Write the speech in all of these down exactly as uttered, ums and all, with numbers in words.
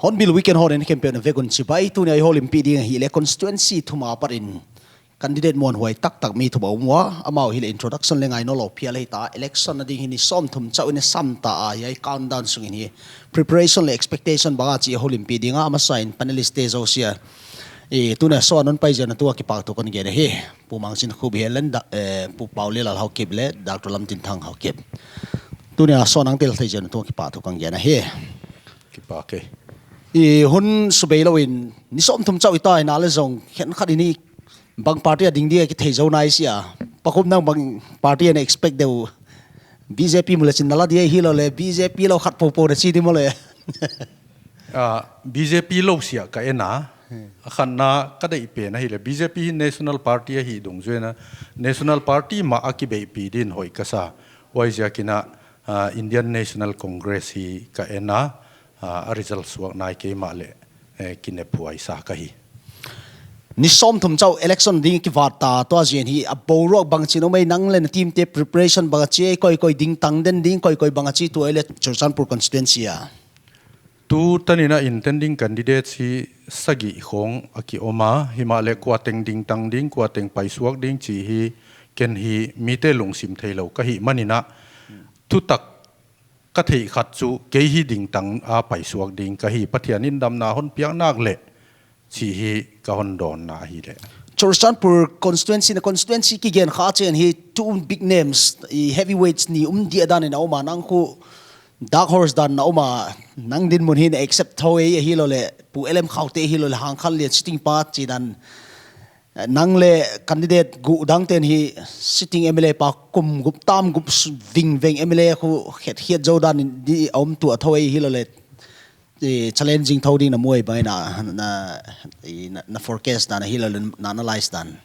Hornbill Weekend Hall and Campaign vek un chibai. Tuni a i houlimpih ding ahihleh constituency thum apat in candidate muanhuai taktak mi thum a um ua, amau ahihleh introduction leng ngai nawnlou phial ahi ta. Election a ding hi ni sawmthum chauh in i sam ta a, hiai countdown sung in hi preparation leh expectation bang a chih i houlimpih ding a, a masa in panelist te zousia. I, tuni a show a hon pai ziak un tua kipahthu kon gen ahi. Pu Mangzinkhup hi leh, eh, Pu Paulelal Haokip leh Doctor Lamtinthang Haokip. Tuni a show a nang tel thei ziak un tua kipahthu kon gen ahi. Kipak e. I hun suk beilou in, ni sawmthum chauh i ta in a leh zong, khenkhat in i bang party a ding dia kithei zou nai sia. Pakup nang bang party a na expect di uh. B J P mu leh chin na la dia hilou leh, B J P lou khat poupou na chi di maw leh. Ah, B J P lou sia ka en a. Hmm. A khatna ka deih pen ahihleh, B J P hi national party ahi dungzui in a, national party mah a kibeihpih din hoih ka sa. Huaiziak in a, ah, Indian National Congress hi ka en a, ah, a result suak nai kei mahleh, eh, kinephuai sa ka hi. Ni sawmthum chauh election ding kivat ta, tua ziak in hi a boruak bangchin om ei, nang leh na team te preparation bang a chi, koikoi dingtang den ding, koikoi bang a chi, tua leh Churachandpur constituency a. Tu tan in a intending candidates hi sagih khong a ki om a, himahleh kua teng dingtang ding, kua teng paisuak ding chih hi ken hi mite lungsim theilou ka hih man in a, thutak ka theih khat chu kei hi dingtang a paisuak ding ka hi, Pathian in damna hon piak nak leh chih hi ka hon dawnna ahihleh. Churachandpur constituency na constituency kigen kha chiang hi two big names, i heavyweights ni um dia dan in a om a, nang khu dark horse dan in a om a, nang dinmun hi na accept thou ei hilou leh, Pu L M Khaute hilou leh, Hangkhanlian sitting pa chih dan, nang leh candidate guk dang ten hi sitting M L A pa kum gup tam gup s-, vingveng M L A khu khetkhiat zou dan in di a om tuah thou ei hilou leh, eh, challenging thou ding na mu ei bang in a, na, na, na forecast dan hilou leh na analyse dan.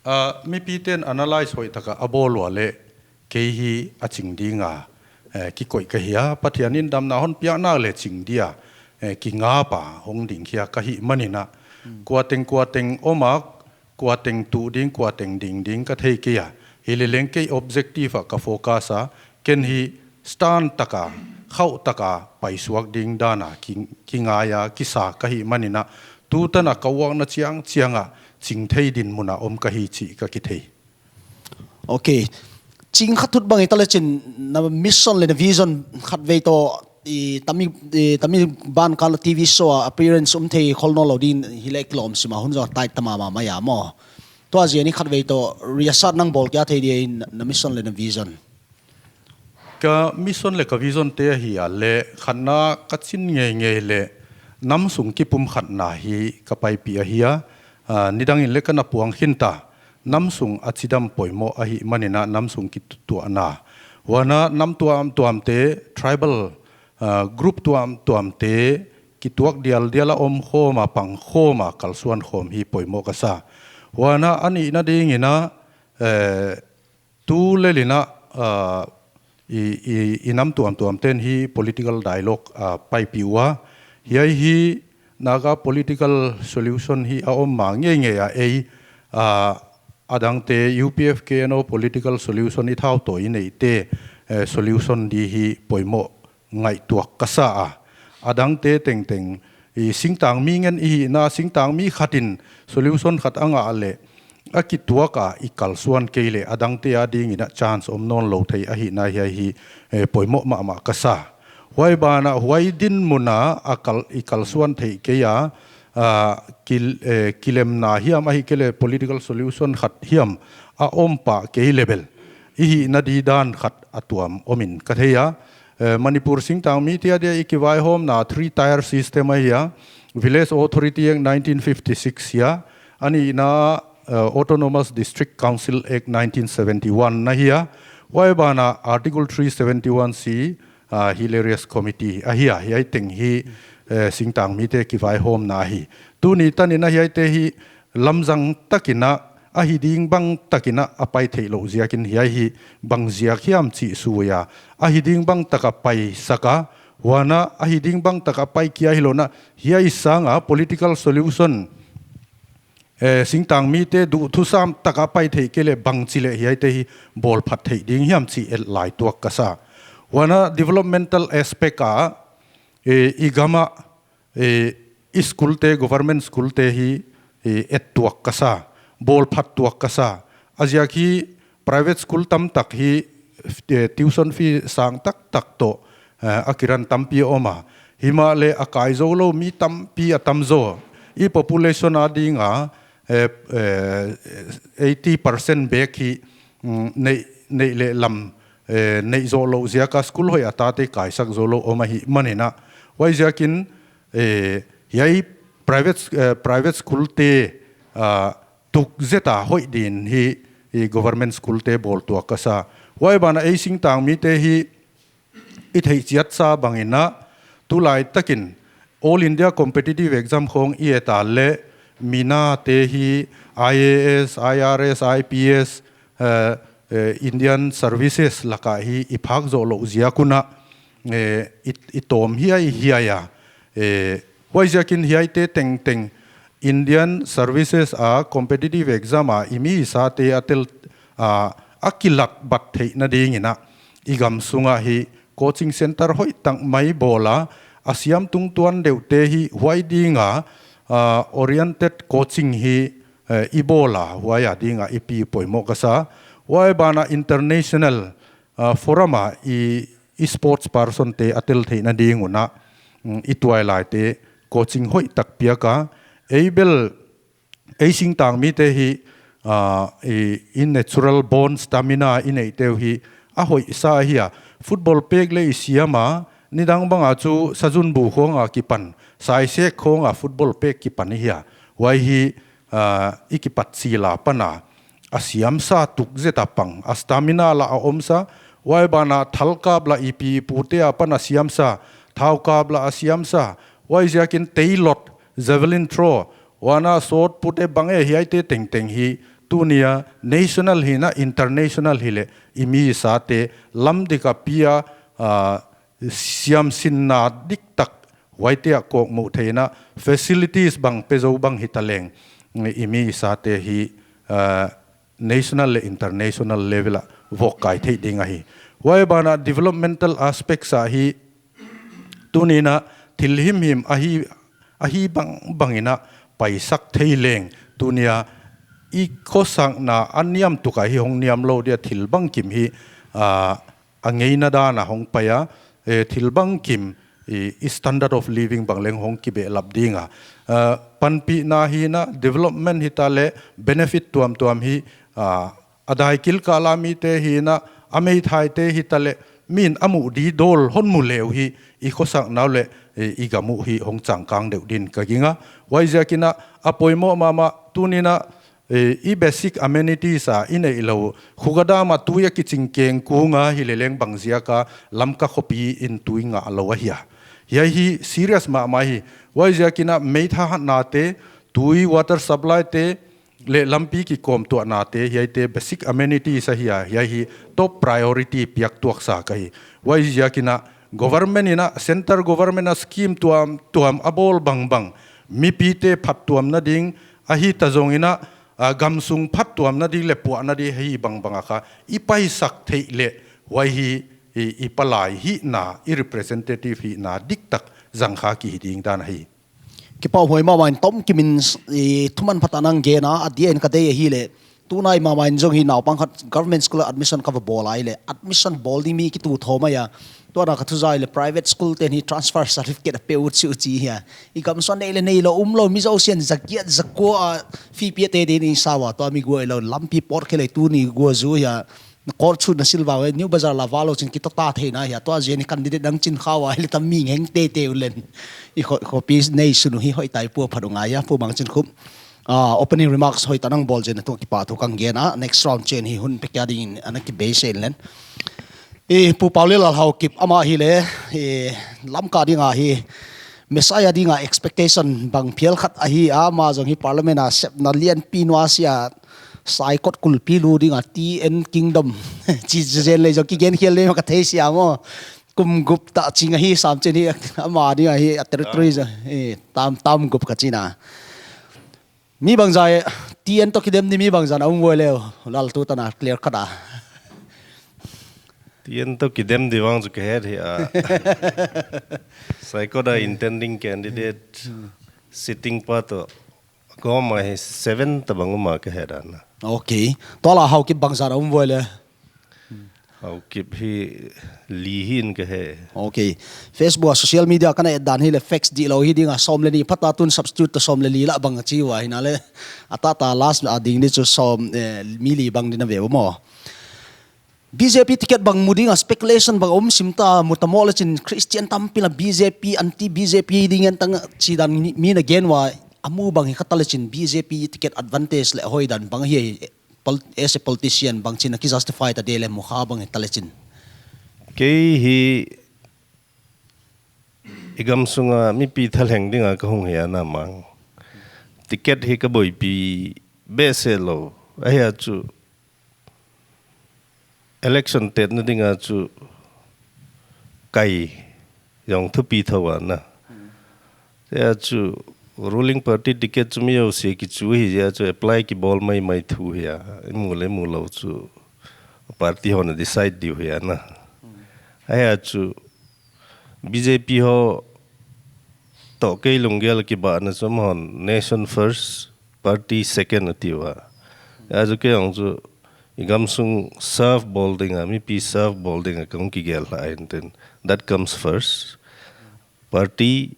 Ah, mipi ten analyse hoih tak a a bawl ua leh kei hi a ching ding a, eh, kikoih ka hi a, Pathian in damna hon piak nak leh ching dia, eh, kingap a hong ding hi a ka hih man in a. Hmm. Kua teng kua teng om a, kua teng tuh ding, kua teng ding ding ka thei kei a. Hileleng kei objective a ka focus a, ken hi stand tak a, khauh tak a paisuak ding dan a ki, kingai a, kisa ka hih man in a. Tu tan a ka uakna chiangchiang a ching thei dinmun a om ka hi chih ka kithei. Ok. Ching khat thut bang i ta leh chin, na mission leh na vision khatvei toh, i tami, i tami ban kal T V show a appearance um thei khol nawnlou din hileh kilawm sim a, hun zong tight ta mahmah mai a maw. Tua ziak in khatvei toh reason nang bawl kia thei dia in na mission leh na vision. Ka mission leh ka vision te ahihleh, khatna ka chin ngeingei leh, nam sung kipumkhatna hi ka paipih ahi a, ah, nidang in leh ka na puang khin ta, nam sung a chidam poimoh ahih man in a nam sung kituahna. Huan a nam tuamtuam te, tribal, ah, group tuamtuam te, kituak dialdial a om khawm a, pang khawm a, kalsuan khawm hi poimoh ka sa. Huan a a nihna ding in a, eh, tu lel in a, ah, i, i, i nam tuamtuam ten hi political dialogue, ah, paipih ua. Hiai hi Naga political solution hi a om mah ngeingei a, ei, ah, a dangte U P F K N O political solution i thau toh i neih te, eh, solution di hi poimoh ngaihtuah ka sa a. A dangte tengteng, i singtangmi ngen i hihna, singtangmi khat in solution khat a ngah leh, a kituak a i kalsuan kei leh, a dangte a ding in a chance om nawnlou thei ahihna hiai hi, eh, poimoh mahmah ka sa. Huai ban a, huai dinmun a, a kal, i kalsuan theih kei a, ah, kil, eh, kilemna hiam ahihkeileh political solution khat hiam a om pah kei leh bel, i hihna di dan khat a tuam om in ka thei a, eh, Manipur singtangmite adia i kivaihawmna three tier system ahi a, Village Authority Act nineteen fifty-six ahi a, a nihna, eh, Autonomous District Council Act nineteen seventy-one ahi a, huai banah Article three seventy-one C, ah, Hill Areas Committee ahi a, hiai teng hi, eh, singtangmite kivaihawmna ahi. Tuni tanin hiaite hi lamzang takin a, a hi ding bang takin a pai theih louh ziakin hiai hi bang ziak hiam chih sui a, a hi ding bang taka paisak a, huan a hi ding bang taka pai kia hilou in a, hiai sanga political solution, eh, singtangmite duhthusam taka pai theih kei leh bangchi leh hiaite hi bawlphat theih ding hiam chih et lai tuak ka sa. Huan a developmental aspect a, eh, i gam a, eh, i school te, government school te hi, eh, et tuak ka sa, bawlphat tuak ka sa. A ziak hi private school tamtak hi, eh, tuition fee sang taktak toh, eh, a kiran tampi a om a. Himahleh a kai zou lou mi tampi a tam zaw. I population a dinga, eh, eh, eighty percent bek hi, mm, neih, neih leh lam, eh, neih zoh louh ziaka school hoih a tate kaisak zou lou om ahihmanin a. Huai ziakin, eh, hiai private, eh, private school te, ah, tuk zeta hoih din hi, i government school te bawl tuak ka sa. Huai bana ei singtangmite hi i theih chiat sa bangin a, tulai takin All India Competitive Exam khong i et a leh, mi nate hi I A S, I R S, I P S, eh, eh, Indian Services laka hi i phak zoh louh ziak un a, eh, i, i tawm hiaihiai a. Eh, huai ziakin hiaite tengteng Indian Services a competitive exam a i mi i sate a tel, a, a kilat bat theihna dingin a, i gam sunga hi coaching center hoihtak mai bawl a, a siam tungtuan deuhte hi huai dinga, ah, oriented coaching hi, eh, i bawl a, huai a dinga i pi poimoh ka sa. Huai bana international, ah, forum a i, i sports person te a tel theihna ding un a, mm, i tuailaite coaching hoihtak piak a, ei bel ei singtangmite hi, ah, i, i natural born stamina i neihte uh hi a hoihsa ahi a. Football pek leh i siam a, nidang banga chu Sazunbu khong a kipan, Saisek khong a football pek kipan i hi a. Huai hi, ah, i kipat chil a pan a, a siamsa tuk zeta pang, a stamina lah a omsa, huai bana thalkap lah i pi i pute a pan a siamsa, thaukap lah a siamsa, huai ziakin tailot, javelin throw, huan a shot put e bang e hiaite tengteng hi, tunia national hi'n a international hileh, i mi i sate lam dika pi a, ah, siamsinna diktak huaite a kawkmuh theihna facilities bang pe zou bang hitaleng, i mi i sate hi, ah, national leh international level a vok kai theih ding ahi. Huai bana developmental aspects a hi, tuni'n a thil himhim ahi, ahi bangbangin a paisak thei leng, tunia i khosakna a niam tuk a hi hong niam lou dia thil bangkim hi, ah, a ngeina dan a hong pai a, eh, thil bangkim i, i standard of living bang leng hong kibehlap ding a. Ah, panpihna hi'n a development hitaleh benefit tuamtuam hi, ah, a daikil kal a mite hi'n a, a meithaite hitaleh, mi'n a muh di dawl hon mu le uh hi, i khosakna uh leh, i, i gam uh hi hong changkang deuh din ka ging a. Huai ziakin a, a poimoh mahmah, tuni'n a, i, i basic amenities a i neih lou, Khuga Dam a tui a kiching keng kung a hileh leng bang ziaka Lamka khopi in tui ngah lou ahi a. Hiai hi serious mahmah hi, huai ziakin a meitha hatnate, tui water supply te, leh lampi kikawmtuahnate, hiaite basic amenities ahi a, hiai hi top priority piak tuaksa ka hi. Huai ziakin a government in a, centre government a scheme tuamtuam a bawl bangbang, mipite phattuamna ding, ahi ta zongin a, ah, gamsung phattuamna ding leh puahna ding hi bangbang a kha, i paisak theih leh, huai hi, i, i palai hihna, i representative hihna diktak zang kha ki hi ding dan ahi. Kipahhuai mahmah in Tomkim in, i, thuman pha tak in nang gen a, a di'n ka deih ahihleh. Tunai mahmah in zong hi naupang khat government school admission ka va bawl a ahihleh. Admission bawl ding mi kitu thou mai a. Tuana ka thu zak leh private school te'n hi transfer certificate a pe uh chu chi hi a. I gam sung a neih leh neilou umlou mi zosia'n zagiat zakua a fee pia te ding in sa ua. Tua mi guai lou lampi pawt khe leh tuni gua zu hi a. court chu na sil vang, New Bazar la va lou chin kitota thei na hia, tua zen candidate dang chin kha ua, hileh tam mi ngeng teitei ulen. I kho, khopi nei sunu hi hoih tai pua phadung ai a, Pu Mangchinkhup. Ah, opening remarks hoih tak nang bawl zen a tung kipahthu ka gen a, next round chen hi hun pe kia ding ana kibei sen len. I Pu Paulel Lal Haokip ama hileh, i Lamka dinga hi, Messiah dinga expectation bang phial khat ahi a, ama zong hi parliament a sepna lianpi nuasia, Saikot kulpi lu dinga T N Kingdom. Chi zen lei zong kigen khial lei ma ka thei sia mo. Kum gup ta ching ahi sam chen hi ama dinga hi a territory zong. Eh, tam, tam gup ka china. Mi bangzah, T N toh kidem di mi bangzah na um voi leu, Lal tu tana clear cut a. T N toh kidem di vang chu ka het hi a. Saikot a intending candidate, sitting pa toh, koma hi seven ta bang uma ka het a na. Okay. Tua la Haokip bangzah na um voi le. Haokip hi li hi'n ka he. Okay. Facebook a social media kana et dan hileh facts dihlou hi dinga sawm le nih phata tun substitute toh sawm le li lah bang a chi ua hinale. A tata last a ding di chu sawm, eh, mi li bang ding a ve ua maw. B J P ticket bang mu dinga speculation bang om sim ta, mu ta maw le chin Christian tampi la B J P, anti B J P ding en tang chi dan mi, mi na gen ua, a mu bang hi kha ta le chin B J P ticket advantage le hoih dan bang hi, pol-, as a politician bang chin a ki justify ta de le mu kha bang hi ta le chin. Kei hi i gam sunga mipi thaleng dinga ka hung hi a na mang. Ticket hi ka boipi behseh lou. Ahia chu election tetna dinga chu kai zong thupi thou a na. Tua chu ruling party ticket chu mi zosia kichu hi zia chu apply kibawl maimai thu hi a. I mu le mu lou chu party hon a decide diu hi a na. Ahia chu B J P ho toh kei lunggel kibahna chu amahon nation first, party second a ti ua. Ahia chu kei zong chu i gam sung serve bawl dinga, mipi serve bawl dinga ka hung kigel hla in tin. That comes first. Party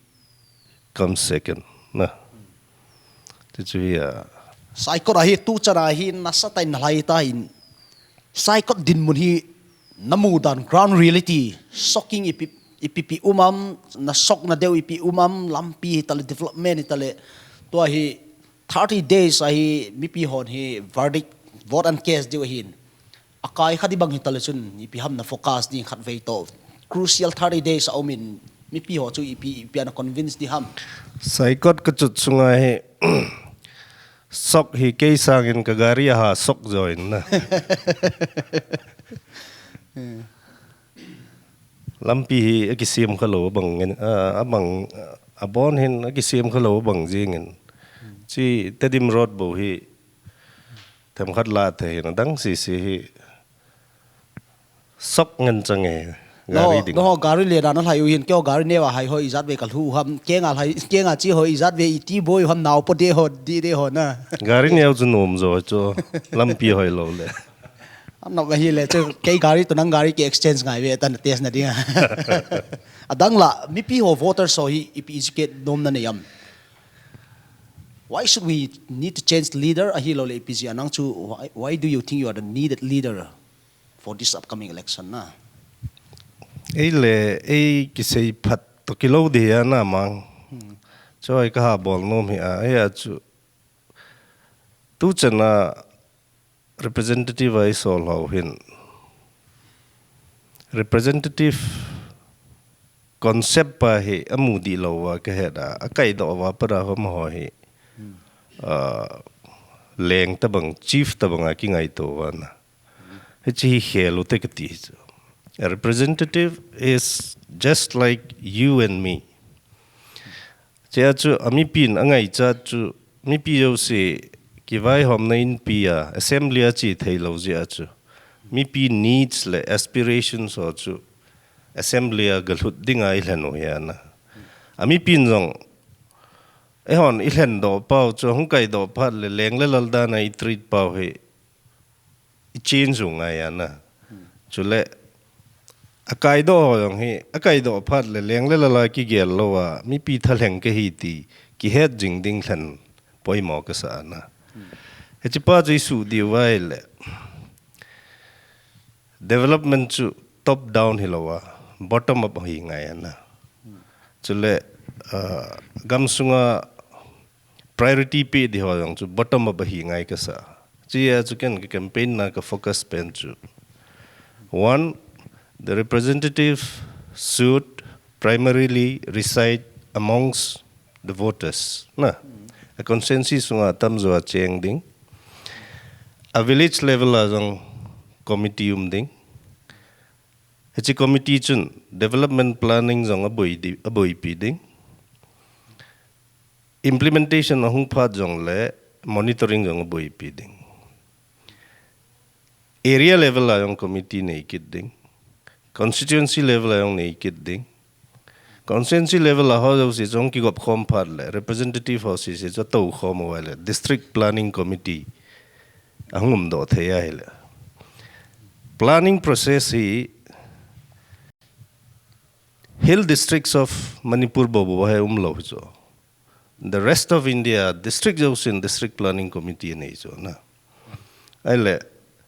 comes second. Na. Ti chu hi a. Saikot a hi tu chan a hi nasa ta in lai ta in. Saikot dinmun hi na mu dan ground reality, shocking ipi, ipi pi um am, na shock na deuh ipi um am, lampi hi ta le development hi ta le. Tua hi thirty days a hi mipi hon hi verdict, vote and case diu ahin. A kai kha di bang hi ta le chun, ipi ham na focus ding khatvei toh. Crucial thirty days a om in, mipi ho chu ipi, ipi ana convince di ham. Saikot ka chut sunga hi, shock hi kei sangin ka gari a ha shock zaw in na. Lampi hi a kisiam kha lou bang ngen, a, a bang, a bon hin a kisiam kha lou bang zingin. Chi Tedim Road bou hi themkhat la thei na dang sisi hi shock ngen chang e. Gari ding. No, gari le dan a lai uhin, kei gari neu a hai ho i zat ve ka lu ham, kei nga lai, kei nga chi ho i zat ve i ti boi ham nau po de ho, di de ho na. Gari neu chu nom zaw chu, lampi hoih lou le. A nok ahi le chu, kei gari toh nang gari ki exchange ngai ve tan test na ding a. A dang la, mipi ho voters ho hi ipi educate nom na nei am. Why should we need to change leader? Ahi lou le ipi zia nang chu, why, why do you think you are the needed leader for this upcoming election na? Ei le, ei kisei phat toh kilou di a na mang. Hmm. Choi ka ha bawl nom hi a, ei a chu. Tu chan a representative a i sawl hou hin. Representative concept pa hi a mu di lou a ka het a, a kai doh va para ho ma ho hi. Hmm. Ah, leng ta bang, chief ta bang a ki ngai to va na. Hichi hi khel u te ka ti hi chu. A representative is just like you and me. Chia chu a mipi'n a ngaichat chu mipi zosia kivaihawmna inpi a assembly a chi theilou zia chu mipi needs le aspirations ho chu assembly a ga lut dinga i hlen uh hi a na. A mipi'n zong eihon i hlen doh pau chu hong kai doh phat le leng le lal dan a i treat pau hi i change uh ngai a na. Chule, a kai doh ho zong hi, a kai doh phat le leng le lal a kigel lou a, mipi thaleng ka hi ti, kihet zing ding hlen poimoh ka sa a na. Hichi pa chu i suh di vai le. development chu top down hilou a, bottom up hi ngai ana. Chule, uh, gam sunga priority pe di ho jong chu bottom up hi ngai ka sa. Chia chu ken ka campaign na ka focus pen chu. One, the representative should primarily reside amongst the voters. Na, a constituency sunga tamzaw a cheng ding. A village level a jong committee um ding. Hichi committee chun development planning jong a boi di, a boipi ding. Implementation a hung phat jongle monitoring jong a boipi ding. Area level a jong committee nei kit ding. Constituency level a jong nei kit ding. Constituency level a ho jouse chu kigop khawm phat le, representative ho jouse chu tou khawm a le, district planning committee a hung um doh thei ahile. Planning process hi hill districts of Manipur bou bou a hi umlou hi chu. The rest of India, district jousen district planning committee nei chu na. Ahile,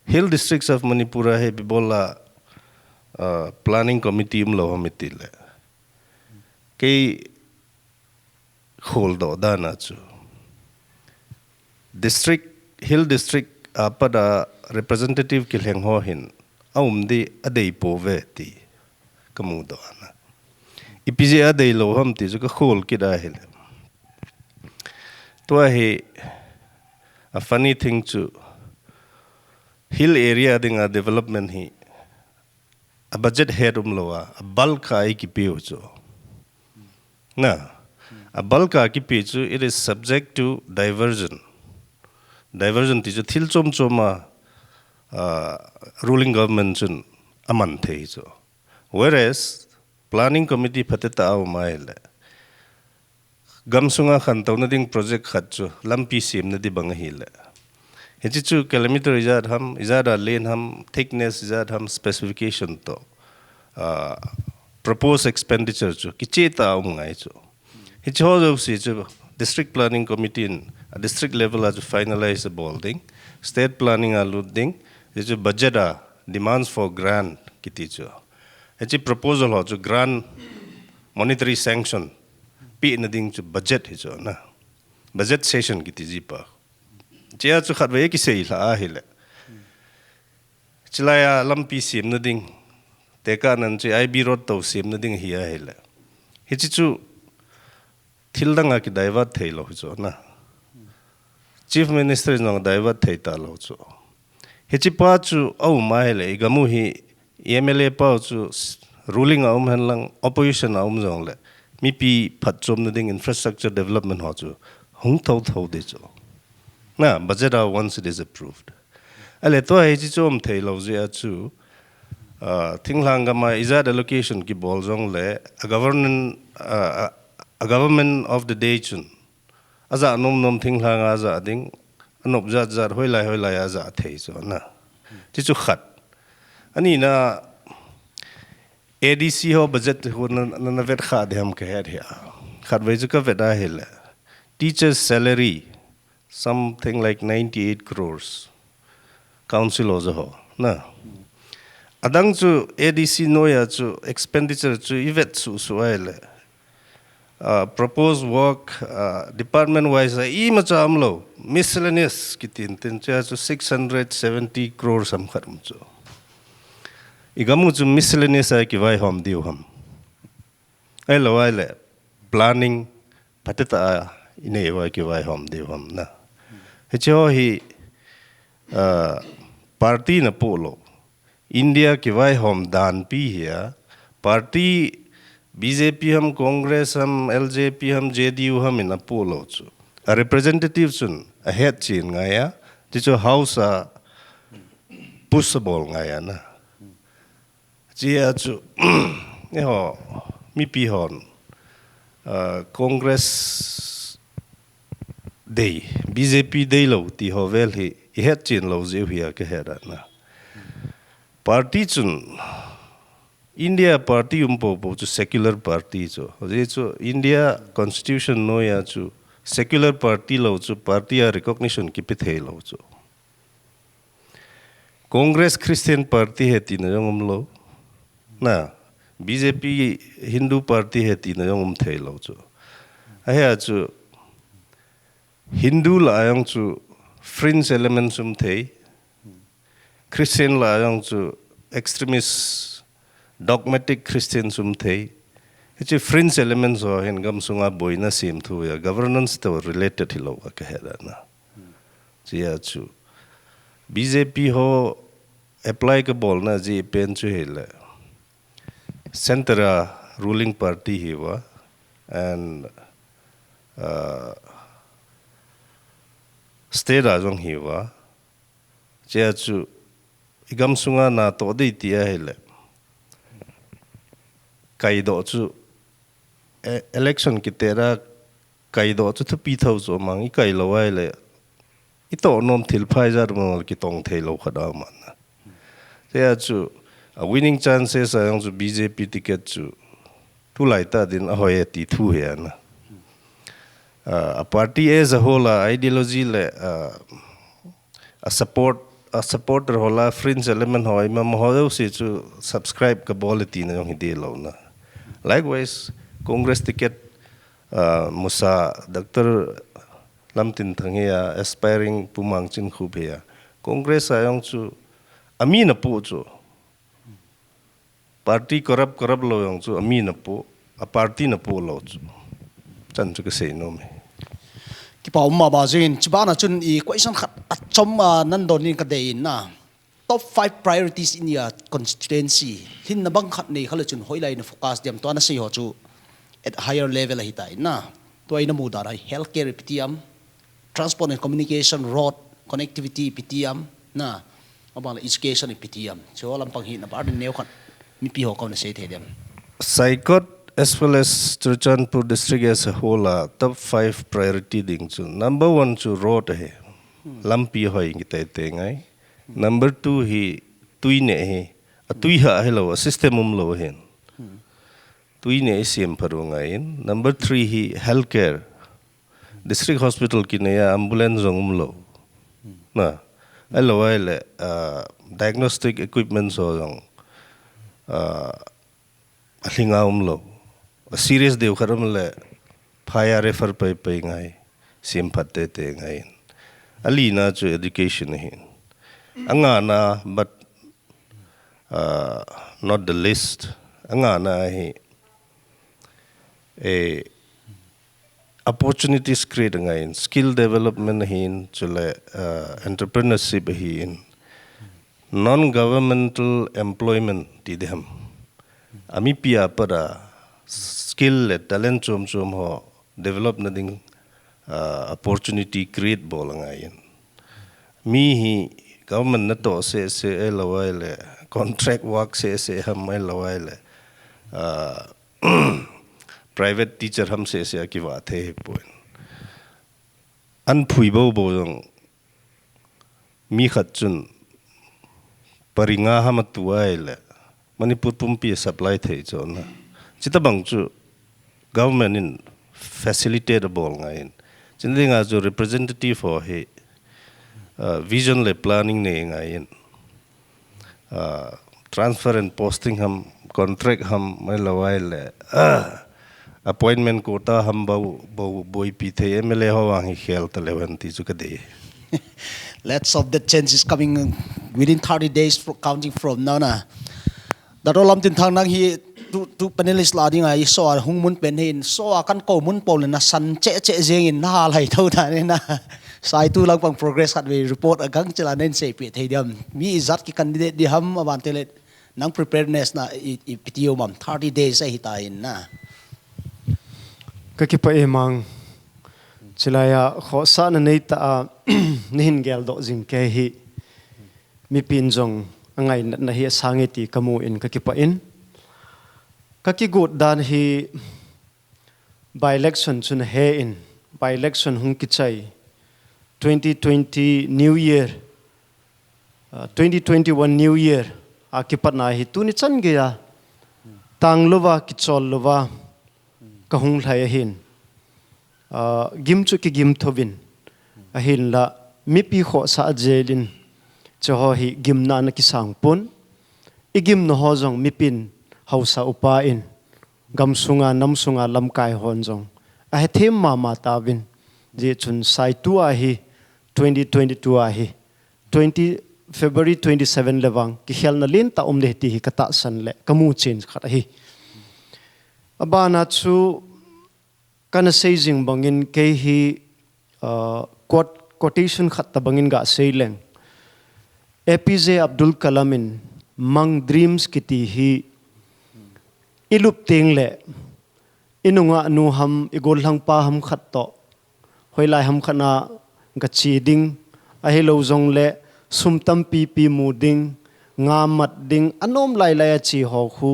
hill districts of Manipur a hi bibol a, uh, planning committee umlou ham i ti le. Kei kholdoh dan a chu. District, hill district apat a representative kilheng ho hin a um di a dei pouve ti ka mudoh ana. Ipi jeh a deilou ham ti chu ka khol kit ahile. Tua hi a funny thing chu hill area dinga development hi a budget head umlou a, a bulk a i kipe uh chu. Na, a bulk a kipe chu, it is subject to diversion. Diversion ti chu thil chom chom a, uh, ruling government chun a man thei chu. Whereas, planning committee phateta a um ahile. Gam sunga khantouna ding project khat chu, lampi semna di bang ahile. Hichi chu kilometer ijat ham, ijat a length ham, thickness ijat ham, specification toh. Ah, proposed expenditure chu, kicheh ta um ngai chu. Hichi ho jouse chu, district planning committee in, a district level a chu finalize a bawl ding, state planning a lut ding, hichi chu budget a demands for grant kiti chu. Hichi proposal ho chu grant monetary sanction pihna ding chu budget hi chu na. Budget session kiti ji pa. Chia chu khatvei kisei hla ahile. Chilai a lampi semna ding. Tekahna in chu I B road tou semna ding hi ahile. Hichi chu thil dang a ki divert theilou hi chu na. Chief Minister in zong divert thei talou chu. Hichi pa chu a um ahile, i gam uh hi, i M L A pa uh chu s-, ruling a um henlang, opposition a um jongle, mipi phatchomna ding infrastructure development ho chu, hung thouthou di chu. Na, budget a once it is approved. Ahile tua hichi chu um theilou jeh a chu, ah, thinglhang gam a ijat allocation kibawl jongle, a government, ah, a, a government of the day chun, a zah nomnom thinglhang a zah ding, a nop zat zat hoilai hoilai a zah thei chu na. Chi chu khat. A nihna A D C ho budget ho na, na, na vet kha di ham ka het hia. Khatvei chu ka vet ahile. Teachers salary, something like ninety-eight crores. Council ho zaw ho, na. A dang chu A D C noi a chu expenditure chu i vet suhsuh ahile. Ah, proposed work, ah, department wise a imacha omlou, miscellaneous kiti in tin chia chu six hundred seventy crores sam khat um chu. I gam uh chu miscellaneous a kivaihawm diu ham. Ahilou ahile, planning phateta a i nei ua kivaihawm diu ham na. Hichi ho hi, ah, party na pohlou. India kivaihawm dan pi hia, party B J P ham, Congress ham, L J P ham, J D U ham in a pohlou chu. A representative chun a het chin ngai a, ti chu House a push a bawl ngai a na. Chia chu, eiho, mipi hon, ah, Congress dei, B J P deilou ti ho vel hi, i het chin lou jeh uh hia ka het a na. Party chun, India party um popo chu secular party chu. Jeh chu India constitution noi a chu secular party lou chu party a recognition kipe theilou chu. Congress Christian party hi chihna zong omlou. Na, B J P Hindu party hi chihna zong om theilou chu. Ahia chu Hindu lah a zong chu fringe elements om thei. Christian lah a zong chu extremist, dogmatic Christians om thei. Hichi fringe elements ho hi'n gamsunga buaina sem thei a, governance toh related hilou a ka hia na. Chia chu B J P ho apply ka bawlna ziak pen chu hileh, center a ruling party hi ua, and, uh, state a zong hi ua. Chia chu i gamsunga na toh di chih ahileh, kaidoh chu, e-, election kite'n a kaidoh chu thupi thou chu mang, i kailou ahileh i toh nuam thil phaizat mah kitong theilou khat a om na. Chia chu a winning chances a zong chu B J P ticket chu tulai ta dingin a hoi e chih thu hi a na. Ah, a party as a whole a ideology leh, ah, a support, a supporter ho lah a fringe element ho, i mah mah ho deuh si chu subscribe ka bawl e chihna zong hi di lou na. Likewise, Congress ticket, ah, musa Doctor Lamtinthang hi a, aspiring Pu Mangchinkhup hi a. Congress a zong chu a mi na pu chu. Party corrupt, corrupt lou zong chu a mi na pu, a party na pu lou chu. Chan chu ka sei nuam e. Kipak mahmah zingin, chibang a chun i question khat a chom a nan dawng in ka deih in na. Top five priorities in your constituency. Hinna bang khat nei kha leh chun hoilai na focus diam tua na sei ho chu at higher level ahi ta in na. Tua i na muhdan a healthcare i pi diam, transport and communication, road, connectivity i pi diam, na, a bang leh education i pi diam. Chu lampang hi na bar neu khat mipi ho ka na sei thei diam. Saikot as well as Churachandpur district as a whole a top five priority ding chu. Number one chu road hi. Lampi hoi ngi tai te ngai. Number two hi tui ne hi. A tui ha hi lou, a system um lou hin. Tui ne i siam pharu ngai in. Number three hi healthcare. District hospital ki nei a ambulance zong um lou. Na, a lou ai le, ah, diagnostic equipment so zong, ah, a hlinga um lou. A serious deuh khat om le, phai a refer pai pai ngai, siam phat te te ngai. A lina chu education hi. A ngana, but, ah, not the least. A ngana hi, eh, opportunities create ngai in, skill development hi in, chule, ah, entrepreneurship hi in, non-governmental employment ti di ham. A mipi apat a skill le talent chom chom ho develop na ding, ah, opportunity create bawl ngai in. Mi hi government na toh sese e lou ai le, contract work sese ham e lou ai le, ah, private teacher ham sese a kiva thei hi poi. An phui bo bo zong mi khat chun pari nga ham a tu ai le, Manipur pumpi supply thei chon na. Chita bang chu government in facilitate a bawl ngai in. China dinga chu representative ho hi, ah, vision le planning nei ngai in. Ah, transfer and posting ham, contract ham, mai lou ai le. Ah, appointment quota ham bau, bau, boi pi thei M L A ho ang hi khel ta le wan ti chu ka dei. Let's hope that change is coming within thirty days fro-, counting from now na. Doctor Lamtinthang nang hi tu, tu panelist la ding a i so a hung mun pen hin so a kan ko mun po le na san che che zing in na lai thou ta ne na. Sai tu lang pang progress khat ve report a gang chila nen sei pi thei diam. Mi i zat ki candidate di ham a ban te le nang preparedness na i, i P T O mam thirty days a hi ta in na. Ka kipak e mang. Chilai a khosa na nei ta a nihin gel doh zing ke hi. Mipi'n zong a ngainatna hi a sang e ti ka mu in ka kipak in. Ka kigut dan hi by-election chu na he in, by-election hung kichai twenty twenty New Year, ah, twenty twenty-one New Year a kipatna hi tuni chan gei a tang lou va, kichol lou va, ka hung lhai ahin. Ah, gim chu kigim thou vin. Ahinla, mipi khosa a zel in, Chu ho hi gimna na kisang pun. I gimna ho zong mipi'n hausa upa in, gam sunga, nam sunga lamkai hon zong a hethem mahmah ta uvin. Zichun SITU ahi, twenty twenty-two ahi, twenty, February twenty-seven leh vang kikhelna lian tak om ding hi ti hi ka tahsan leh ka muchin khat ahi. A bana chu ka na sei zing bangin kei hi, uh, quote, quotation khat ta bangin gah sei leng. A P J Abdul Kalam in mang dreams kiti hi i lup teng leh i nungah nu ham, i gollhang pa ham khat toh hoilai ham khat na ka chi ding, ahilou zong leh sum tampipi mu ding, nga mat ding, a nawm lailai a chi ho khu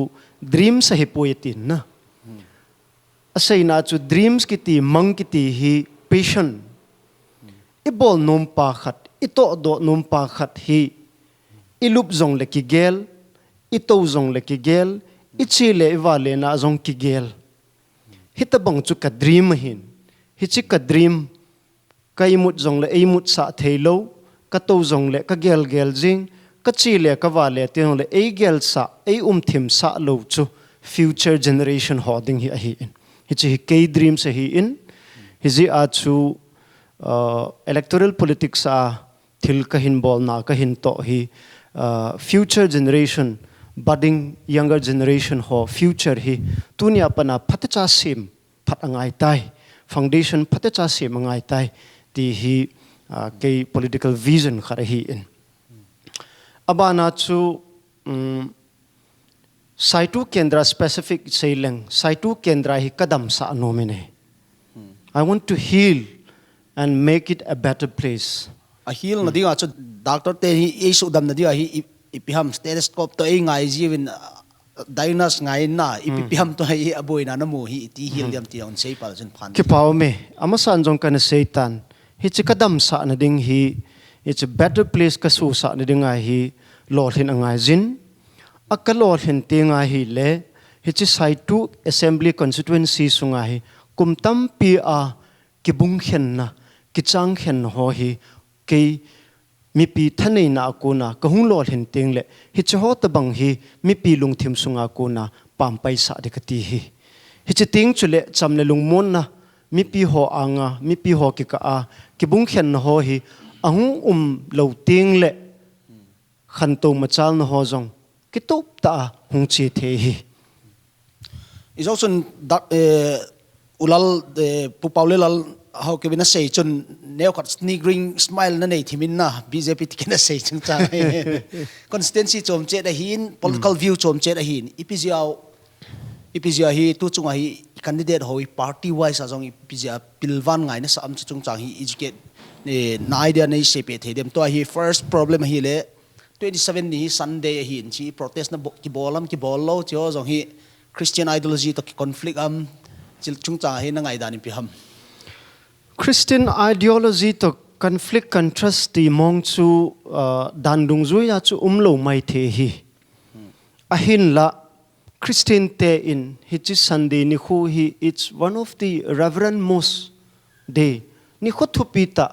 dreams ahi poi tin na. A seina chu dreams kiti, mang kiti hi passion. I bawl nuam pa khat, i tohdoh nuam pa khat hi, i lup zong leh kigel, i tou zong leh kigel, i chi leh i va lehna zong kigel. Hitabang chu ka dream ahin. Hichi ka dream, ka imut zong leh ei mutsah theilou, ka tou zong leh ka gelgel zing, ka chi leh ka va leh te zong leh ei gelsah, ei umthimsah lou chu future generation ho ding hi ahi in. Hichi hi kei dreams ahi in. Hizia chu, uh, electoral politics a thil ka hin bawlna ka hin toh hi, uh, future generation, budding younger generation ho future hi tuni a pan a phatecha sem phat a ngai tai, foundation phatecha sem a ngai tai, ti hi, ah, kei political vision khat ahi in. A bana chu, um, SITU Kendra specific sei leng, SITU Kendra hi ka damsah nuam in e. I want to heal and make it a better place. A heal na ding a chu doctor te hi ei sudam na ding a hi i, ipi ham stethoscope toh ei ngai ziu in, ah, diagnose ngai na, ipi pi ham toh hi a buaina na mu hi i ti heal diam ti a hon sei pah leh chun phan. Kipau me, a masan zong ka na sei tan. Hichi ka damsah na ding hi, hichi better place ka suksak na ding a hi lawlhin a ngai zin. A ka lawlhin teng a hi leh, hichi SITU Assembly Constituency sunga hi kum tampi a kibungkhenna, kichangkhenna ho hi kei mipi thaneina a kona ka hung lawlhin teng leh, hichi ho tabang hi mipi lungthim sunga kona pampai sah ding ka ti hi. Hichi teng chu leh cham leh lungmonna, mipi ho anga, mipi ho kikah a kibungkhenna ho hi a hung um lou teng leh, khantou machalna ho zong kitup ta a hung chi thei hi. I zong chun dak, eh, U Lal, eh, Pu Pau leh Lal ho kibin a sei chun neu khat sneering smile na nei thim in na, B J P ticket na sei chungchang. Constituency chom chet ahin, political view chom chet ahin. Ipi ziau, ipi ziau hi, tu chunga hi, candidate ho hi, party wise a zong ipi ziau pilvan ngai na sa am chu chungchang hi, educate, eh, na idea nei sei pe thei dem. Tua hi first problem hi leh, twenty-seven ni hi Sunday ahin chi protest na bo-, kibawl lam kibawl lou chi ho zong hi Christian ideology toh ki conflict am chi chungchang hi na ngaihdan ipi ham? Christian ideology toh conflict contrast ti mong chu, uh, dan dungzui a chu um lou maithei hi. Ahinla, Christian te in hichi Sunday nikho hi, it's one of the reverend most day. Nikho thupi ta,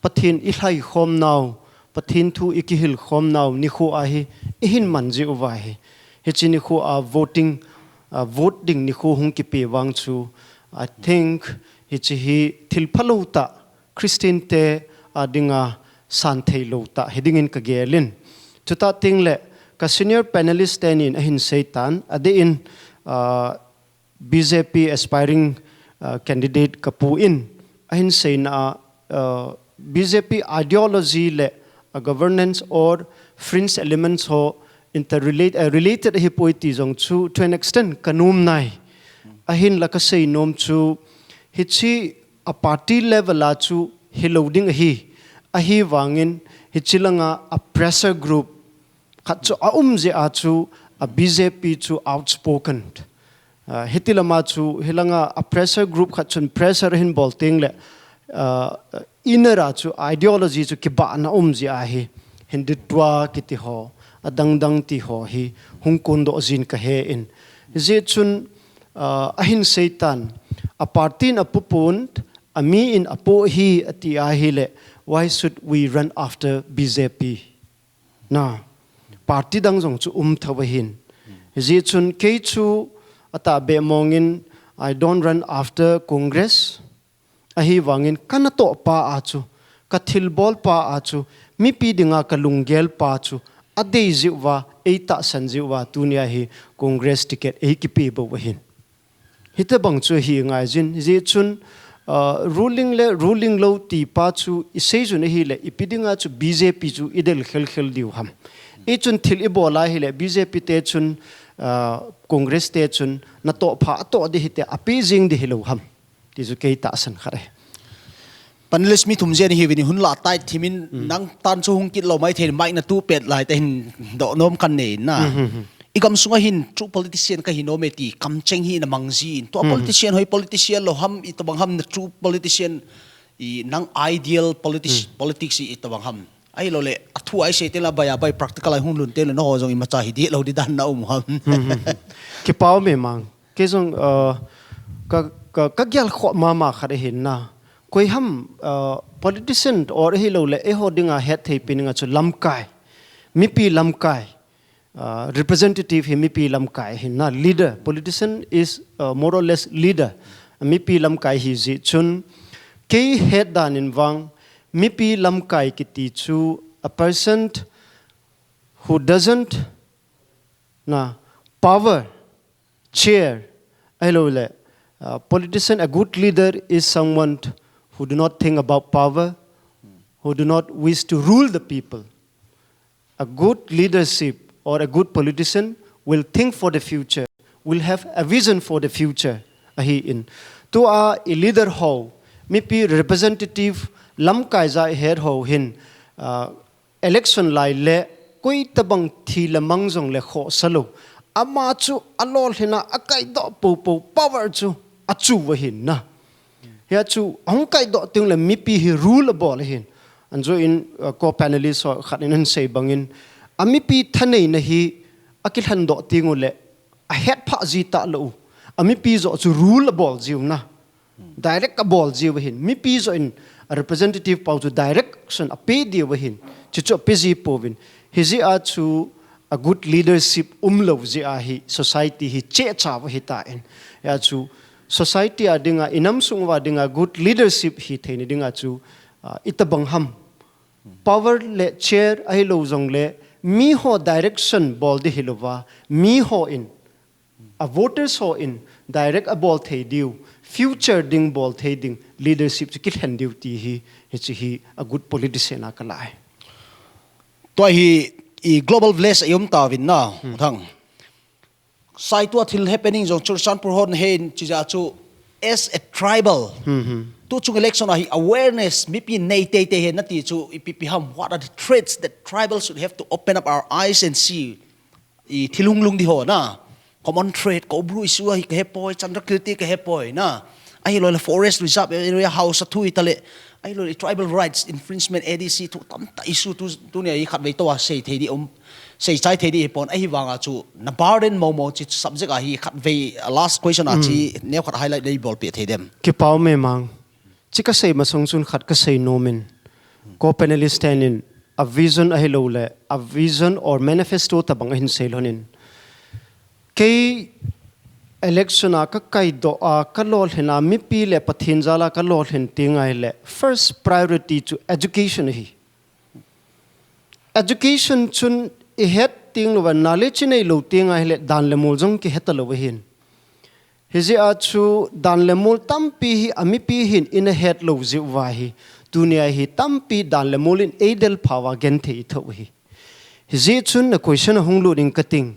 Pathian i lhai khawm nau, Pathian thu i kihil khawm nau nikho ahi, i hin man zi uva hi. Hichi nikho a voting, a vote ding nikho hung kipe vang chu, I think hichi hi thil phalou ta, Christian te a dinga san theilou ta hi dingin ka gelin. Chuta teng leh ka senior panelist te nin a hin sei tan, a ding in, ah, B J P aspiring, ah, candidate ka pu in a hin seina, ah, B J P ideology leh a governance or fringe elements ho interrelate, ah, related hi poi ti zong chu to an extent ka nuam nai. Ahinla ka sei nuam chu hichi a party level a chu hilou ding ahi. Ahivangin hichi langa a pressure group khat chu a um zia chu a B J P chu outspoken. Ah, hiti lama chu hilanga a pressure group khat chun pressure hin bawl teng leh, ah, inner a chu ideology chu kibahna um zia hi. Hindutva kiti ho, a dangdang ti ho hi hung kun doh zin ka he in. Zia chun, ah, a hin sei tan, a party in a pu pun, a mi in a pu hi a ti ahi leh, why should we run after B J P? Na, party dang zong chu um thou ahin. Hizih chun kei chu a tahbeh mawngin, I don't run after Congress. Ahihvangin ka na toh pa a chu, ka thilbawl pa a chu, mipi dinga ka lunggel pa chu, a deih ziah uah, ei tahsan ziah uah, tunia hi Congress ticket ei kipe bou ahin. Hitabang chu hi ngai zin, hizih chun, ah, ruling leh ruling lou ti pa chu i seizun ahihleh, ipi dinga chu B J P chu i del khelkhel diu ham. I chun thil i bawl a ahihleh, B J P te chun, ah, Congress te chun, na toh pha a toh di hite, a pi zing di hilou ham. Ti chu kei tahsan khat ahi. Panelist mi thum zen hi vini hun la tai thimin nang tan chu hung kit lou mai thei mai na tu pet lai te hin doh nom kan nei na. I gam sunga hin true politician ka hi nom e ti kamcheng hi na mang zin. Tua politician hoih politician lou ham i tabang ham na true politician i nang ideal politics, politics i tabang ham. Ahilouleh a thu a i sei teng la bai a bai practical a hung lun teng leh na ho zong i macha hi di lou di dan na um ham. Kipau me mang. Kei zong, uh, ka, ka, ka gial khoh mahmah khat ahi na. Koi ham, uh, politician or ahilouleh, eiho dinga het thei pi dinga chu lamkai. Mipi lamkai. Uh, representative hi mipi lamkai hi na. Leader, politician is, uh, more or less leader. Mipi lamkai hi zih chun. Kei het dan in vang, mipi lamkai kiti chu a person who doesn't na power, chair, ahilouleh, uh, politician, a good leader is someone who do not think about power, who do not wish to rule the people. A good leadership or a good politician will think for the future, will have a vision for the future. Ahi in. Tua i leader ho, mipi representative lamkai zah i het ho hin, uh, election lai leh koi tabang thi leh mang zong leh khoh sa lou. Ama chu a lawlhinna a kaidoh popo power chu a chu uah hin na. Hia chu a hung kaidoh teng leh mipi hi rule a bawl ahin. Anzou in, uh, co-panelist ho khat in a hon sei bangin a mipi thaneihna hi a kilhendoh teng uleh a het phah zi ta lou. A mipi zoh chu rule a bawl zi uh na. Direct a bawl zi uah hin. Mipi zoh in a representative pau chu direction a pe di uah hin. Chi chu a pe zi pouvin. Hizia chu a good leadership um lou zia hi society hi chehcha uah hi ta in. Hia chu society a dinga, i nam sung uah dinga good leadership hi theihna dinga chu, ah, i tabang ham. Power leh chair ahilou zong leh, mi ho direction bawl di hilou a, mi ho in, a voters ho in direct a bawl thei diu, future ding bawl thei ding, leadership chu kilhen diu ti hi, hichi hi a good politician a ka lai. Tua hi i global village a i om ta vin na, thang. Sai tua thil happening zong Churachandpur hon hen chi zah chu as a tribal. Tu chung election a hi awareness mipi nei teitei hen na ti chu i pipi ham, what are the threats that tribal should have to open up our eyes and see? I thil hunglung di ho na. Common threat, Koubru issue ahi ka he poi, Chandrakirti ka he poi na. Ahilouleh forest reserve area house a thu i ta leh. Ahilouleh tribal rights infringement A D C thu tamta issue tu, tunia i khatvei toh a sei thei di om, sei chai thei di hi pon, ahivanga chu na burden momo chi subject a hi khatvei, uh, last question a chi neu khat highlight lei bawlpih thei dem. Kipau me mang. Chi ka sei masang chun khat ka sei nom in. Co-panelist te'n in a vision ahilouleh, a vision or manifesto tabang a hin sei lou in. Kei election a ka kaidoh a, ka lawlhinna, mipi leh Pathian zala ka lawlhin teng ahihleh, first priority chu education ahi. Education chun i het teng lou a, knowledge i nei lou teng ahihleh, dan leh mul zong kihe ta lou ahin. Hizia chu dan leh mul tampi hi a mipi hin i na het lou ziah uah hi. Tunia hi tampi dan leh mul in ei del pha ua gen thei i thou hi. Hizih chun na question a hung lut ing ka ting.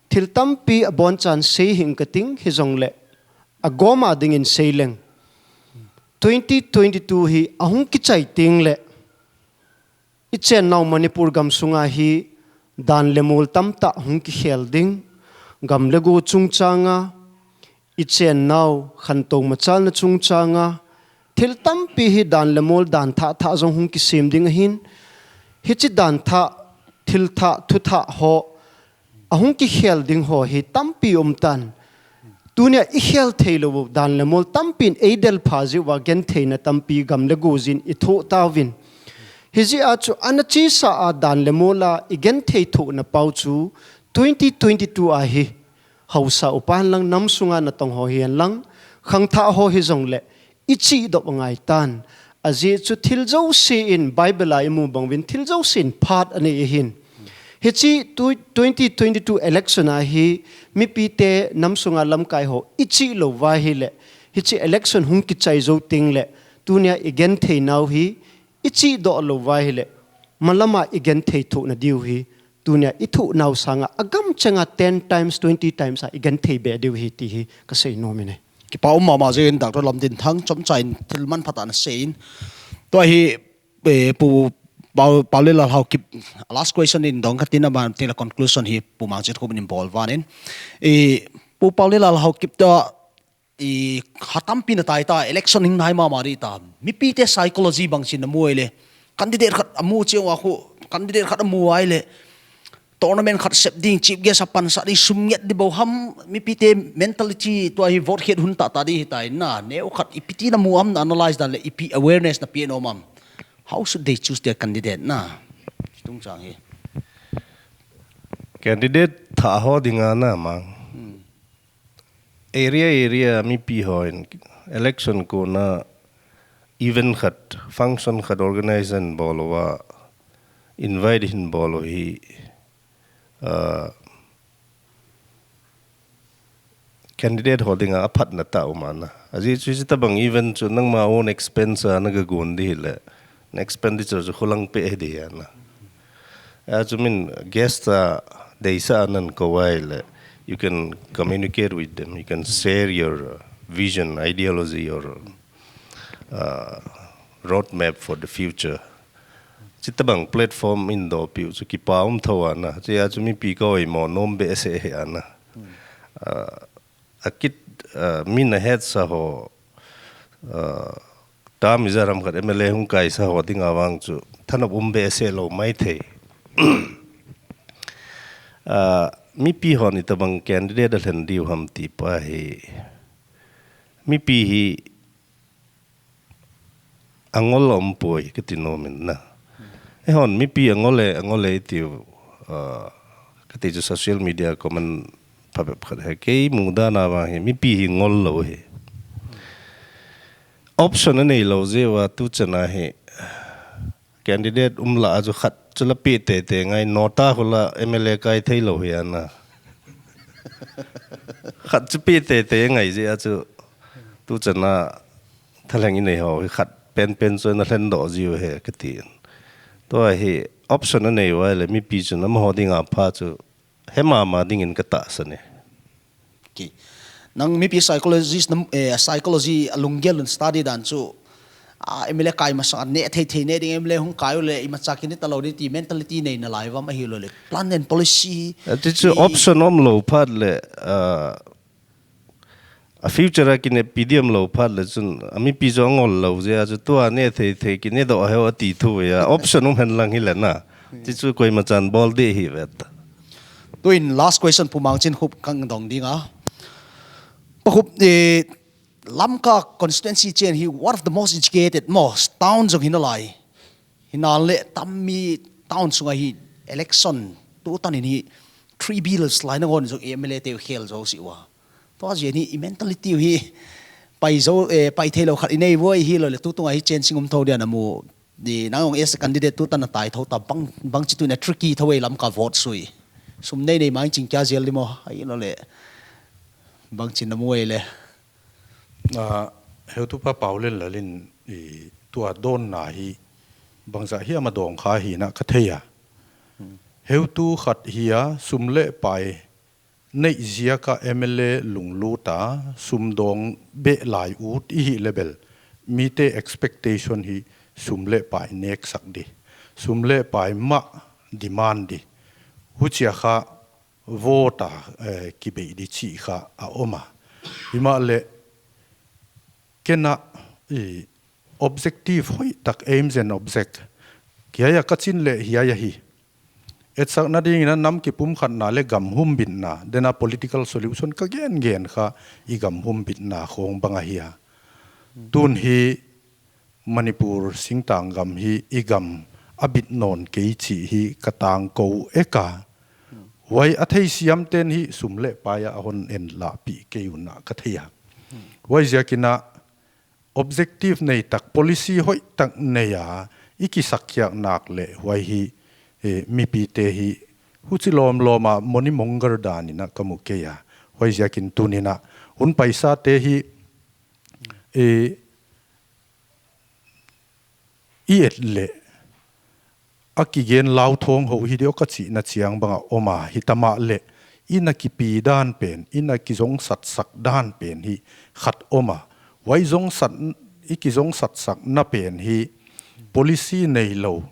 Thil tampi a bawnchan sei hing ka ting, hi zong leh a gawm a dingin sei leng. Twenty twenty-two hi a hung kichai teng leh i chennau Manipur gam sunga hi dan leh mul tamtah hung kikhel ding, gam leh go chungchang a, i chennau khantou machalna chungchang a, thil tampi hi dan leh mul dan thah thah zong hung kisem ding ahin, hichi dan thah, thil thah, thu thah ho, a hung kikhel ding ho hi tampi om tan. Tunia i khel theilou dan leh mul tampi in ei del pha ziah ua gen theihna tampi gam leh go zin i thoh ta uvin. Hiziak a chu ana chisa a dan leh mawla i genthei thohna pau chu twenty twenty-two a hi hausa upan lang, nam sunga na tong ho hian lang, khangthah ho hi zong leh i chih dop a ngai tan. A ziak chu thil zosia in Bible a i mu bang vin thil zosia in phat a nei ahi. Hichi tu-, twenty twenty-two election a hi mipite nam sunga lamkai ho i chih lou va hi leh, hichi election hung kichai zou ting leh, tunia i genthei nau hi i chih doh lou va hi leh, malama i genthei thohna diu hi, tunia i thoh nau sanga a gam chenga ten times, twenty times a i genthei beh diu hi ti hi ka sei nuam in e. Kipak um mahmah ziakin Doctor Lamdinthang chomcha in thil manpha tak na sei in. Tua hi, eh, Pu Pau, Pau le Lal Haokip, last question in dong ka tina ban tila conclusion hi Pu Mangchinkhup in bawl van in. Eh, Pu Pau le Lal Haokip tua i kha tampi na tai ta, election hing nai mahmah di ta. Mipite psychology bangchin na mu ei leh, candidate khat a mu chiang ua khu, candidate khat a mu ei leh, tournament khat sep ding, chief guest a pansak di, sum nget di bou ham, mipite mentality tua hi vote khet hun taktak di hi ta in na, neu khat i piti na mu am na analyse dan leh, i pi awareness na pi no mam. How should they choose their candidate na? Tung chang hi. Candidate thah ho dinga na mang. Hmm. Area, area mipi ho in election kuan a event khat, function khat organize in bawl ua, invite hin bawl uh hi, uh, candidate ho dinga a phatna tak um a na. A ziak chu hichi tabang event chu nangma own expense a na ga guan di hi leh, na expenditure chu khulang peh hi di a na. A chu min guest a deihsak a na kou ei leh, you can communicate with them, you can share your, uh, vision, ideology, your, uh, roadmap for the future. Chitabang platform in dawpih uh chu kipak um thou a na. Chia chu mipi ka oimoh nuam behseh hi a na. Hmm. Uh, a kit, uh, mi na hetsa ho, uh, term iza ram khat M L A hung kaisa ho dinga vang chu thanop um behseh lou maithei. Uh, mipi hon itabang candidate a hlen diu ham ti pa hi. Mipi hi a ngol om poi ka ti nuam in na. Eihon mipi a ngol e, a ngol e i ti uh, ah, ka ti chu social media comment phabep khat hi. Kei muhdan a vang hi, mipi hi ngol lou hi. Option a nei lou ziak ua tu chan a hi candidate um lah a chu khat chu la pi teitei ngai, nota khu la M L A kai thei lou hi a na. Khat chu pi teitei ngai ziak a chu tu chan a thalheng i nei ho hi khat penpen chu na hlen doh ziu hi ka ti. Tua hi option a nei ua leh mipi chu na maw dinga pha chu he mahmah dingin ka tahsan e. Okay. Nang mipi psychologist na, eh, psychology a lunggel un study dan chu, ah, M L A kai masa ne theithei ne ding, M L A hung kai uleh i machak in ta lou di ti mentality nei na lai ua ahi lou leh. Plan and policy. Ah, ti chu i option om lou phat leh, ah, a future a kine P D M lou phat leh chun, a mipi chu a ngol lou ziak a chu tua ne theithei kine doh heu a ti thu ve a. Option um hen lang hi leh na. Ti chu koimachan bawl di hi vet. Tuin last question Pu Mangchinkhup kang dong ding a. Pa Khup, eh, Lamka constituency chen hi one of the most educated, most town zong hi na lai. Hi na leh tam mi town sunga hi election tu tan in hi three bills lai na ngon zong M L A te khel zou si ua. Tua ziak hi i mentality hi pai zou, eh, pai thei lou khat i nei ua hi lou leh tu tunga hi changing um thou dia na mu. Di nang ong as a candidate tu tan a tai thou ta bang, bangchi tu na tricky thou ei Lamka vote sui. Sum nei nei mang ching kia zial di maw. Ahi lou leh. Bangchi na mu ei leh. Ah, heutupa Pau le Lal in i tua dawnna hi bangzah hiam a dawng kha hi na ka thei a. Hmm. Heutu khat hi a sum leh pai neih ziak a M L A lunglut a sum dawng beh lai ut i hih leh bel mite expectation hi sum leh pai neksak di. Sum leh pai mah demand di. Huchia kha vote a, eh, kibeih di chih kha a om a. Himahleh ken a i objective hoih tak, aims and object, hiai a ka chin leh hiai ahi. Etsakna dingin a nam kipumkhatna leh gam humbitna, then a political solution ka gen gen kha i gam humbitna khong bang ahi a. Tun hi Manipur singtang gam hi i gam a bit nawn kei chih hi ka tangkou ek a. Huai a theisiam ten hi sum leh pai a hon en lahpih kei un a ka thei a. Huaiziakin a objective nei tak, policy hoih tak nei a i kisakkhiak nak leh huai hi, eh, mipite hi huchi lawmlawm a moneymonger dan in a ka mu kei a. Huaiziakin tuni'n a hun paisate hi, eh, i et leh a kigen lau thawng hoh hi diak a chihna chiang bang a om a, hi ta mahleh i na kipi dan pen, i na kizongsatsak dan pen hi khat om a. Huai zongsat, i kizongsatsakna pen hi policy neilou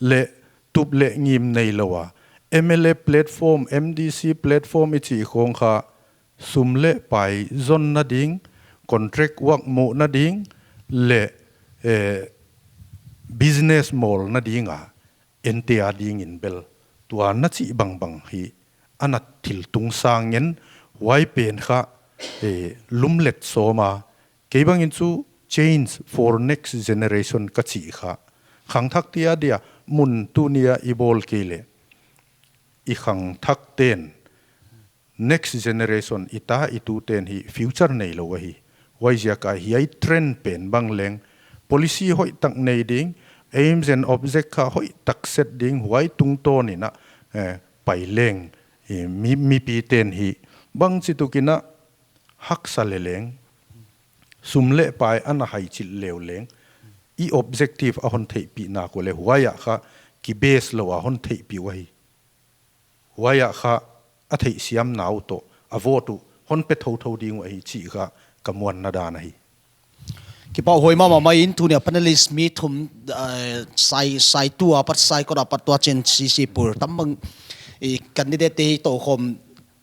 leh tup leh ngim neilou a, M L A platform, M D C platform i chih khawng kha sum leh pai zonna ding, contract work muhna ding, leh, eh, business mawlna ding a, ente a dingin bel tua na chih bangbang hi ana thil tung sang ngen. Huai pen kha, eh, lumlet sawm a, kei bangin chu change for next generation ka chih kha. Khangthakte a dia mun tuni a i bawl kei leh i khangthak ten next generation, i ta i tu ten hi future neilou ahi. Huaiziak a hiai trend pen bang leng policy hoih tak nei ding, aims and object kha hoih tak set ding, huai tungtawn in a, eh, pai leng, eh, mi, mipi ten hi bangchituk in a haksa leleng, sum leh pai ana hai chil leu leng, i objective a hon theihpih nak uh leh huai ah kha ki base lou a hon theihpih uh ahi. Huai ah kha a theihsiamna uh toh a vote uh hon pe thouthou ding uh ahi chih kha ka muanna dan ahi. Kipahhuai mahmah mai in tuni a panelist mi thum, eh, sai, sai tu apat, sai kawt apat tua chen C C pur tambang, eh, candidate te hi toukhawm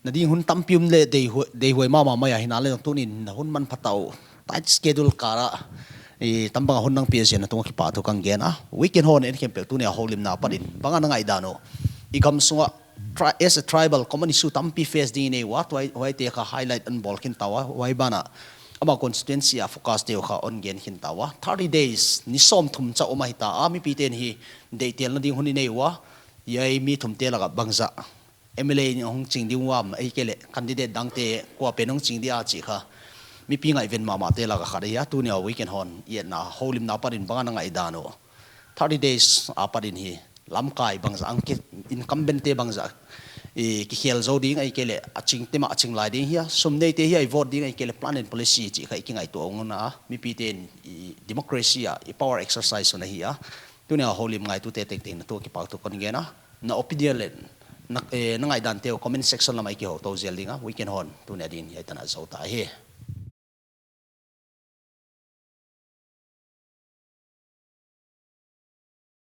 na ding hun tampi om leh deihhuai, deihhuai mahmah mai a, hi naleng tuni'n na hun manpha ta uh. Tight schedule kal a, eh, tambang a hun nang piak ziak na tungah kipahthu kong gen a. Weekend hon en khempeuh tuni a houlimna apat in bang a na ngaihdan uh? I gam sung a tri-, as a tribal common issue tampi face ding i nei ua, tua, huaite kha highlight hon bawl khin ta ua, huai ban a amah constituency a focus te uh kha hon gen khin ta ua. Thirty days, ni sawmthum chauh om ahi ta a, mipi ten hi deihtelna ding hun i nei ua, hiai mi thumte lak a bangzah M L A in hong ching ding uh am, ahihkeileh candidate dangte kuapen hong ching dia chih kha mipi ngaihven mahmahte lak a khat ahi a. Tuni a weekend hon i etna houlimna apat in bang a na ngaihdan uh? Thirty days apat in hi lamkai bangzah, ang ki, incumbent te bangzah, i, kikhel zou ding, ahihkeileh a chingte mah a ching lai ding hia, sum neite hia i vote ding, ahihkeileh plan and policy chih kha i kingaihtuah ung a, mipi ten i democracy a i power exercise uh na hi a. Tuni a houlim ngaitute tengteng na tungah kipahthu kong gen a. Na opinion leh na, eh, na ngaihdante uh comment section lam ah i kihou tou zel ding a, weekend hon tuni a dingin hiai tan a zou ta hi.